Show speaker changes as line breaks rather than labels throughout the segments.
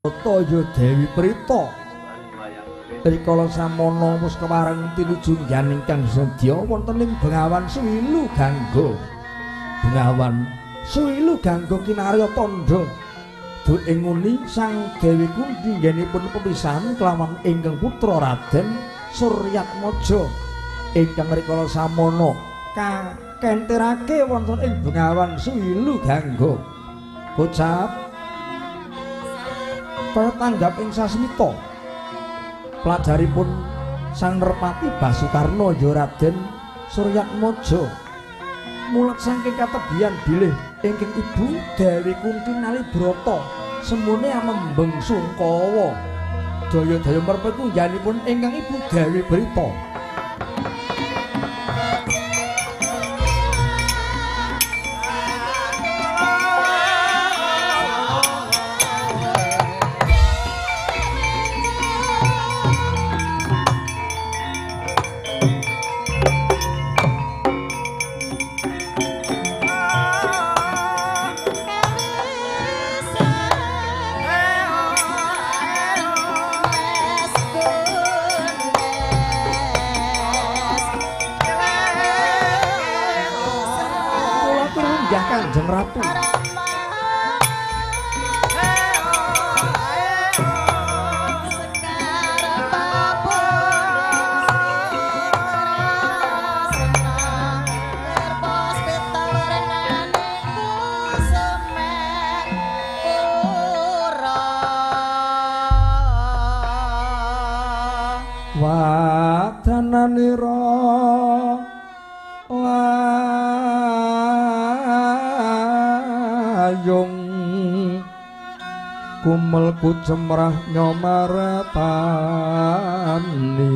Ya Dewi Prita rikala samana wis kepareng tinuju ngganing Kang Sedya wonten ing Bengawan Suwilu Gangga. Bengawan Suwilu Gangga kinarya tandha duh ing nguni Sang Dewi Kunthi nggenipun pepisahan kelawan ingkang putra Raden Suryatmaja ingkang rikala samana kakentirake wonten ing Bengawan Suwilu Gangga. Kocap kaya tanggap ing sasmita pelajaripun Sang Nerpati Basukarna ya Raden Suryatmaja mulat saking katebian bilih ingkang ibu Dewi Kunthi Nalibrata semune amembeng sungkawa daya-daya merpeku ngganipun ingkang ibu Dewi Brita. Kanjeng Ratu. Wadananira layung kumel kucemrah nyomaratani.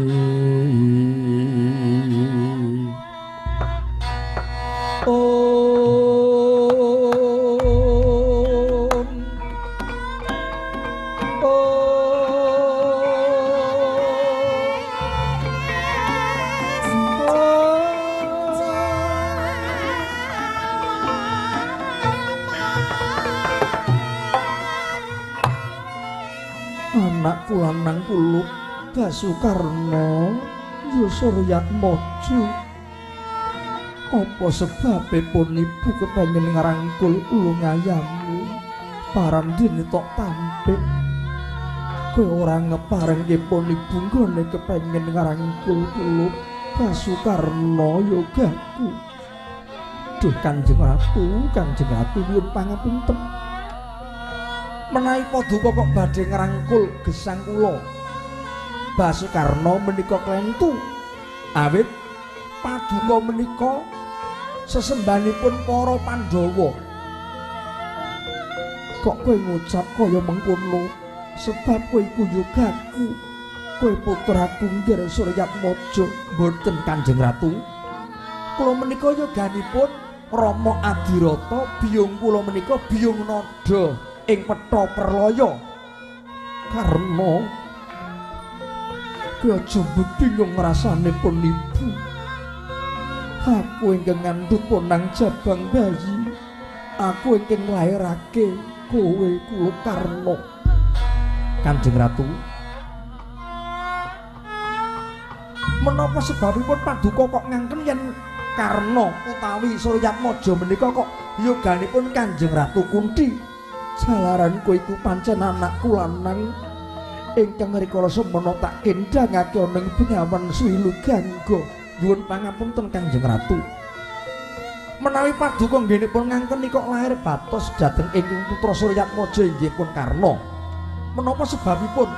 Anakku lanang kulup Basukarna ya Suryatmaja, apa sebabe pun ibu kepengin ngrangkul ulung ayamu parandene tok tampik kowe ora ngeparengke pun ibu nggone kepengin ngrangkul kulup Basukarna yogaku. Duh Kanjeng Ratu, Kanjeng Ratu nyuwun pangapunten menawi paduka kok badhe ngrangkul gesang kula Basukarna menika klentu awit paduka menika sesembahanipun para Pandhawa. Kok kowe ngucap kaya mengkono sebab kowe iku yogaku, kowe putraku Nggir Suryatmaja. Mboten Kanjeng Ratu, kula menika yoganipun Rama Adirata, biyung kula menika biyung nada ing petha perlaya. Karna kowe aja bingung ngrasane pun ibu, aku ingkang ngandhut ponang jabang bayi, aku ingkang nglairake kowe kula Karna. Kanjeng Ratu, menapa sebabipun paduka kok ngangken yen Karna utawi Suryatmaja menika kok yoganipun Kanjeng Ratu Kunthi? Jalaran kowe iku pancen anakku lanang ingkang rikala semana tak kendhangake ana ing Bengawan Suwilu Gangga. Nyuwun pangapunten Kanjeng Ratu, menawi paduka nggenipun ngangkeni kok lahir batos dhateng ingkang putra Suryatmaja inggih pun Karna, menapa sebabipun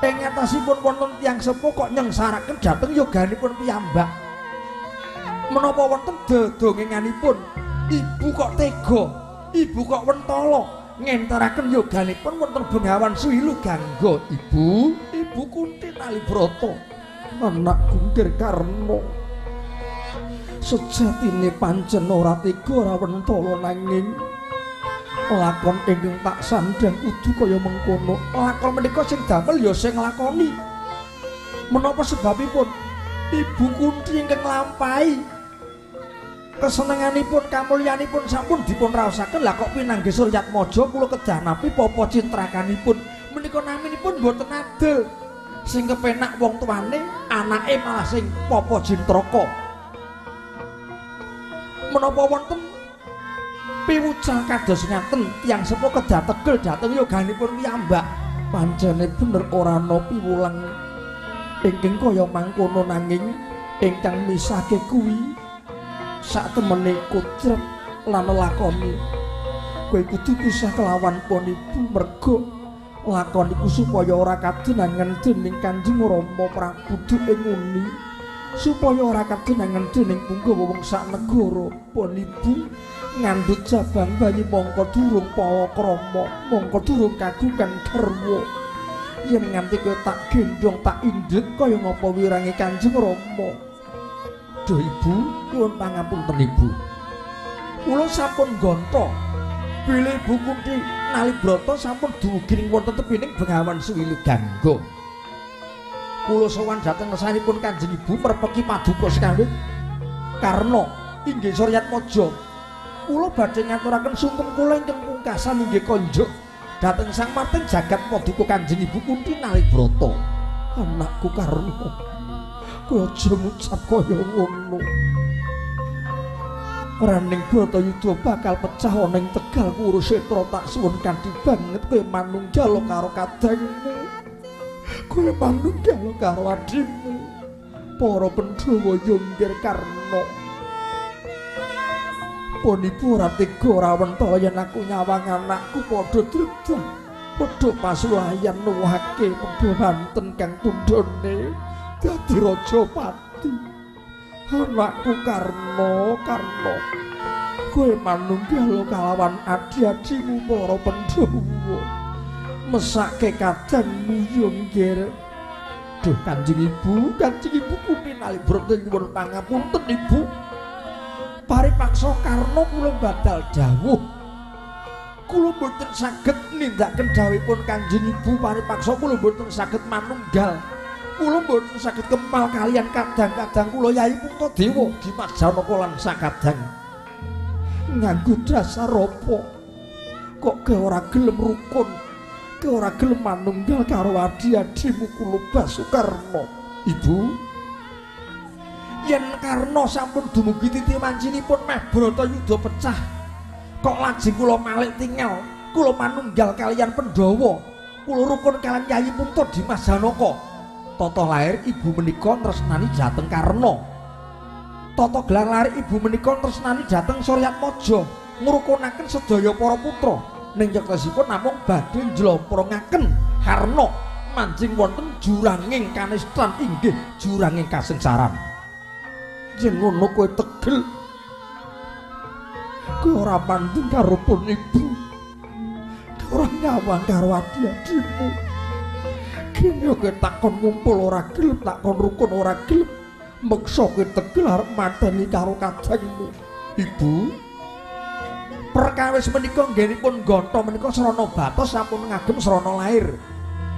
ing ngatasipun wonten tiyang sepuh kok nyengsaraken dhateng yoganipun piyambak? Menapa wonten dedongenganipun ibu kok tega, ibu kok wentala ngenteraken yoganipun wonten Bengawan Suwilu Gangga? Ibu, Ibu Kunthi Nalibrata, anakku Nggir Karna sejatine pancen ora tega ora wentala, nanging lakon ingkang tak sandhang kudu kaya mengkono. Lakon menika sing damel ya sing nglakoni. Menapa sebabipun Ibu Kunthi ingkang nglampahi kesenenganipun kamulyanipun sampun dipun raosaken, lah kok pinanggih Suryatmaja kula kedah nampi papa cintrakanipun. Menika naminipun mboten adil. Sing kepenak wong tuane, anake malah sing papa jintraka. Menapa wonten piwucal kados ngaten tiyang sepuh kedah tegel dhateng yoganipun piyambak. Pancene bener ora ana piwulang ingkang kaya mangkono, nanging ingkang misahke kuwi sak temene kudrat lan lelakoni. Kowe kudu pisah kelawan pon ibu merga lakon iku supaya ora kadenangan dening Kanjeng Rama Prabu ing nguni, supaya ora kadenangan dening punggawa wong sak negara. Pon ibu ngandhut jabang bayi mongko durung palakrama, mongko durung kagungan garwa. Yen nganti kowe tak gendhong tak indhet kaya ngapa wirange Kanjeng Rama. Duh ibu, nyuwun pangapunten ibu. Kula sampun gonto bilih Ibu Kunthi Nalibrata sampun dumugi ing wonten tepining Bengawan Suwili Gangga. Kula sowan dhateng ngersanipun Kanjeng Ibu merpeki paduka sekawit Karna inggih Suryatmaja. Kula badhe ngaturaken sungkem kula ingkang pungkasan inggih konjuk dhateng Sang Martin jagat paduka Kanjeng Ibu Kunthi Nalibrata. Anakku Karna, kowe aja ngucap kaya ngono. Raning Bratayuda bakal pecah ana ing Tegal Kurusetra. Tak suwun kanthi banget kowe manunggal karo kadangmu, kowe manunggal karo adhimu para Pandhawa. Yonggir Karna, pon ibu ora tega ora wentala yen aku nyawang anakku padha dredeg, padha pasulayan nuwuhake Banten kang tundhone dadi raja pati. Anakku Karna, Karna, kowe manunggal kalawan adhi-adhimu para Pandhawa, mesake kadangmu yonggir. Duh Kanjeng Ibu, Kanjeng Ibu Kunthi Nalibrata nyuwun pangapunten ibu. Paripaksa Karna kula badal dawuh, kula mboten saged nindakaken dawuhipun Kanjeng Ibu. Paripaksa kula mboten saged manunggal, kula mboten saged kempal kalian kadang-kadang kula Yai Puntadewa Dimas Janaka lan sakadang. Nganggo dasar apa kok ke ora gelem rukun, ke ora gelem manunggal karo adi-adimu kula Basukarna? Ibu, yen Karna sampun dumugi titi mancinipun meh Bratayuda pecah, kok lajeng kula malik tinggal, kula manunggal kalian Pandhawa, kula rukun kalian Yai Punta Dimas Janaka. Tata lahir ibu menika tresnani dhateng Karna. Tata gelar lahir ibu menika tresnani dhateng Suryatmaja, ngrukunaken sedaya para putra. Ning yektosipun namung badhe njlomprungaken Karna manjing wonten juranging kanistan inggih juranging kasengsaran. Yen ngono kowe tegel, kowe ora mandeng karo pun ibu, kowe ora nyawang karo adi-adimu. Kene kowe takon ngumpul ora gelem, takon rukun ora gelem, meksa kowe tegel arep mateni karo kadangmu. Ibu, perkawis menika nggenipun gonto menika srana batos sampun ngagem srana lahir.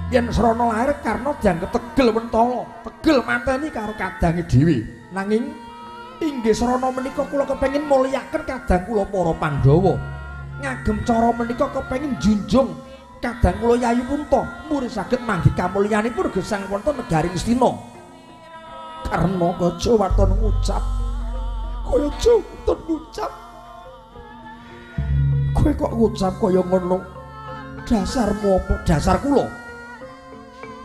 Yen srana lahir Karna dianggep tegel mentala, tegel mateni karo kadange dhewe. Nanging inggih srana menika kula kepengin mulyaken kadang kula para Pandhawa. Ngagem cara menika kepengin junjung kadang kula Yayi Punta muri saged manggih kamulyanipun gesang wonten negari Ngastina. Karna aja waton ngucap, kowe aja waton ngucap. Kowe kok ngucap kaya ngono? Dasarmu apa? Dasar kula.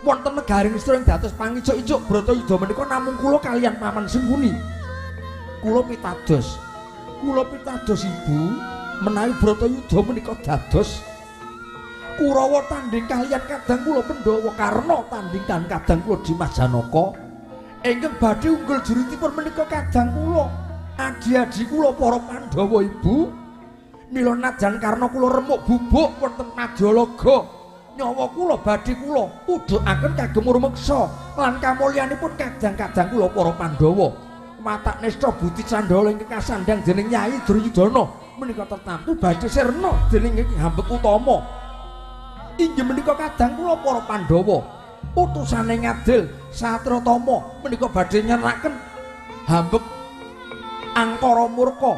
Wonten negari Ngastina ing dados pangicuk-icuk Bratayuda menika namung kula kalian Paman Sengkuni. Kula pitados. Kula pitados ibu menawi Bratayuda menika dados Kurawa tanding kalian kadang kula Pandhawa, Karna tanding kan kadang kula Dimas Janaka. Ingkang badhe unggul jurutipun menika kadang kula, adi-adi kula para Pandhawa ibu. Mila najan Karna kula remuk bubuk wonten Madyalaga, nyawa kula badhe kula udhukaken kagem rumeksa lan kamulyanipun kadang-kadang kula para Pandhawa. Watak nista buti candala ingkang kasandhang dening Nyai Duryudana menika tertamtu badhe sirna dening Hambek Utama. Inggih menika kadang kula para Pandhawa utusane ngadil Satratama menika badhe nyenakaken Hambek Angkara Murka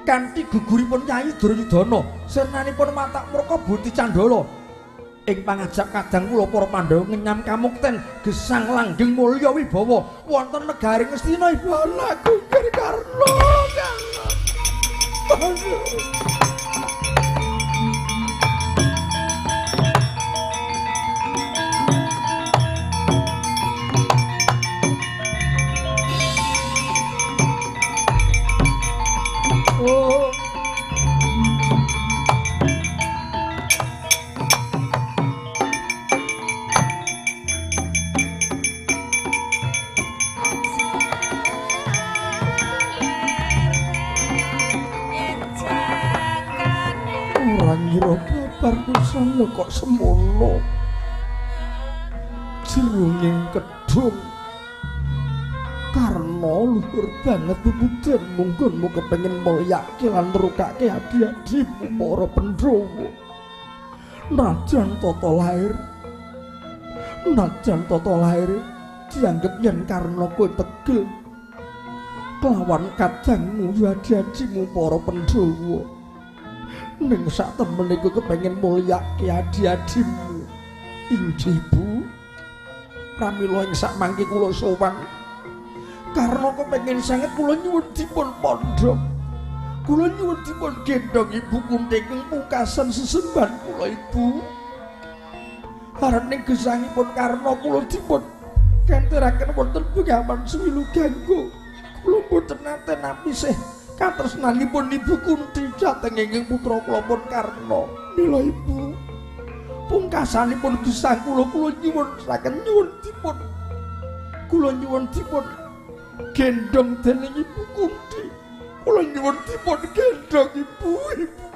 kanthi guguripun Nyai Duryudana, sirnanipun watak murka buti candala. Ing pangajap kadang kula para Pandhawa ngenyam kamukten gesang langgeng mulya wibawa wonten negari Ngastina ibu anakku Nggih Karna. Karna. Oh. Ora ngira babar kusala kok semono. Jroning kedhung Karna luhur banget pupuden munggunmu kepengin mulyake lan nrukake adi-adimu para Pandhawa. Najan tata lahir, najan tata lahir dianggep yen Karna kowe tegel kelawan kadangmu adi-adimu para Pandhawa. Ning sak temene kowe kepengin mulyake adi-adimu. Inggih Bu, pramila ing sak mangke kula sowan Karna kepengin sanget kula nyuwun dipun pondhok. Kula nyuwun dipun gendhong Ibu Kunti ing pungkasan sesembahan kula Ibu. Araning gesangipun Karna kula dipun kenteraken wonten bengawan Swilu Gangga. Kula boten nate napi sih katresnanipun Ibu Kunti dhateng ingkang putra kula pun Karna. Mila Ibu, pungkasanipun gesang kula kula nyuwun saken nyuwun dipun kula nyuwun dipun gendhong dening Ibu Kunti. Kula nyuwun dipun gendhong Ibu. Ibu.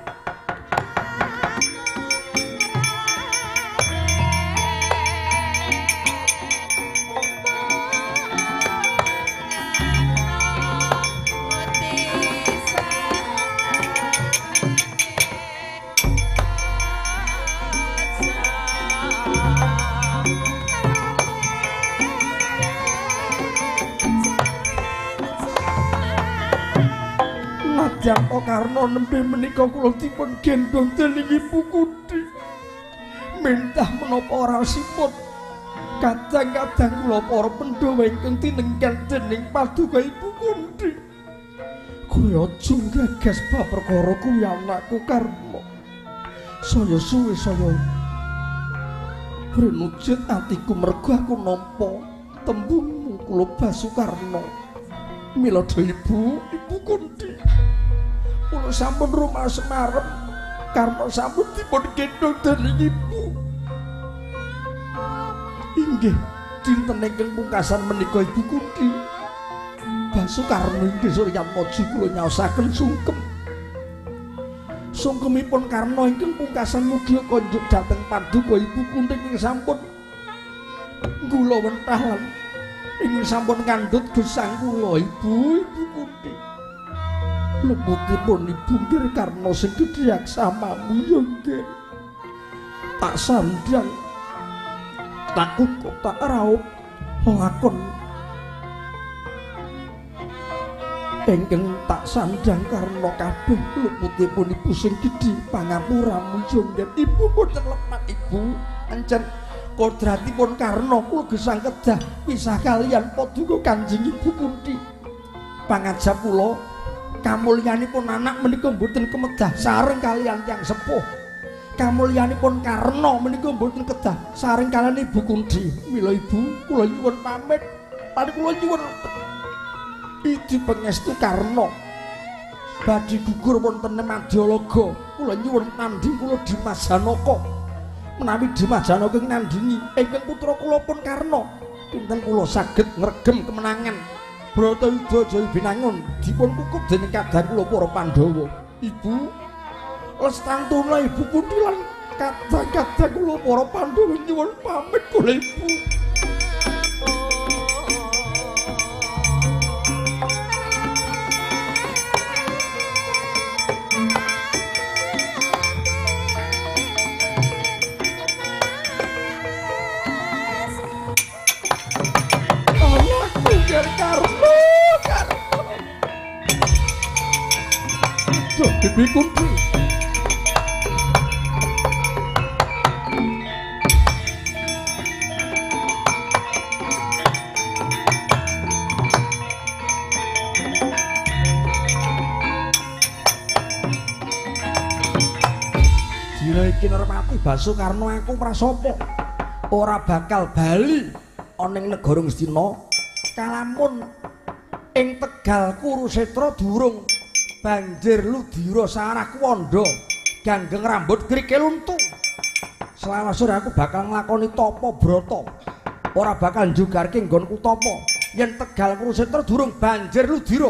Nadyan Karna nembe menika kula dipun gendhong dening Ibu Kunti. Mentah menapa raosipun kadang-kadang kula para Pandhawa ingkang tinengken dening paduka Ibu Kunti. Kowe aja gagas bab perkara kuwi anakku Karna. Saya suwe saya renujit atiku mergo aku nampa tembungmu kula Basukarna. Mila Ibu, Ibu Kunti, kula sampun rumaos marem Karna sampun dipun gendhong dening Ibu. Inggih dinten ingkang pungkasan menika Ibu Kunti, Basukarna inggih Suryatmaja kula nyaosaken sungkem. Sungkemipun Karna ingkang pungkasan mugi konjuk dhateng paduka Ibu Kunti ingkang sampun nggula wentah lan ingkang sampun ngandhut gesang kula Ibu, Ibu Kunti. Luputipun Ibu nggih Karna sing gedhe aksamamu ya nggih. Tak sandang, tak kukup, tak raup lakon ingkang tak sandang Karna kabeh luputipun Ibu sing gedhe pangapuramu ya nggih. Ibu boten lepat Ibu, ancen kodratipun Karna kula gesang kedah pisah kalian paduka Kanjeng Ibu Kunti. Pangajap kula kamulyanipun anak menika mboten kemedah sareng kalian tiyang sepuh. Kamulyanipun Karna menika mboten kedah sareng kalian Ibu Kunti. Mila Ibu kula nyuwun pamit, lan kula nyuwun idi pangestu Karna badhe gugur wonten Madyalaga. Kula nyuwun tanding kula Dimas Janaka. Menawi Dimas Janaka nandingi ingkang putra kula pun Karna, kinten kula saged ngregem kemenangan Bratayuda Jaya Binangun dipun kukup dening kadang kula para Pandhawa. Ibu lestantuna Ibu Kunti lan kadang-kadang kula para Pandhawa nyuwun pamit kula Ibu. Karna, Karna. Duh, Bibi Kunti. Iki Nerpati Basukarno aku prasapa ora bakal bali ana ing negara Ngastina kalamun ing Tegal Kurusetra durung banjir ludira sarah kuwanda ganggeng rambut krikil untu. Selawase aku bakal nglakoni tapa brata, ora bakal njugarke nggonku tapa yen Tegal Kurusetra durung banjir ludira.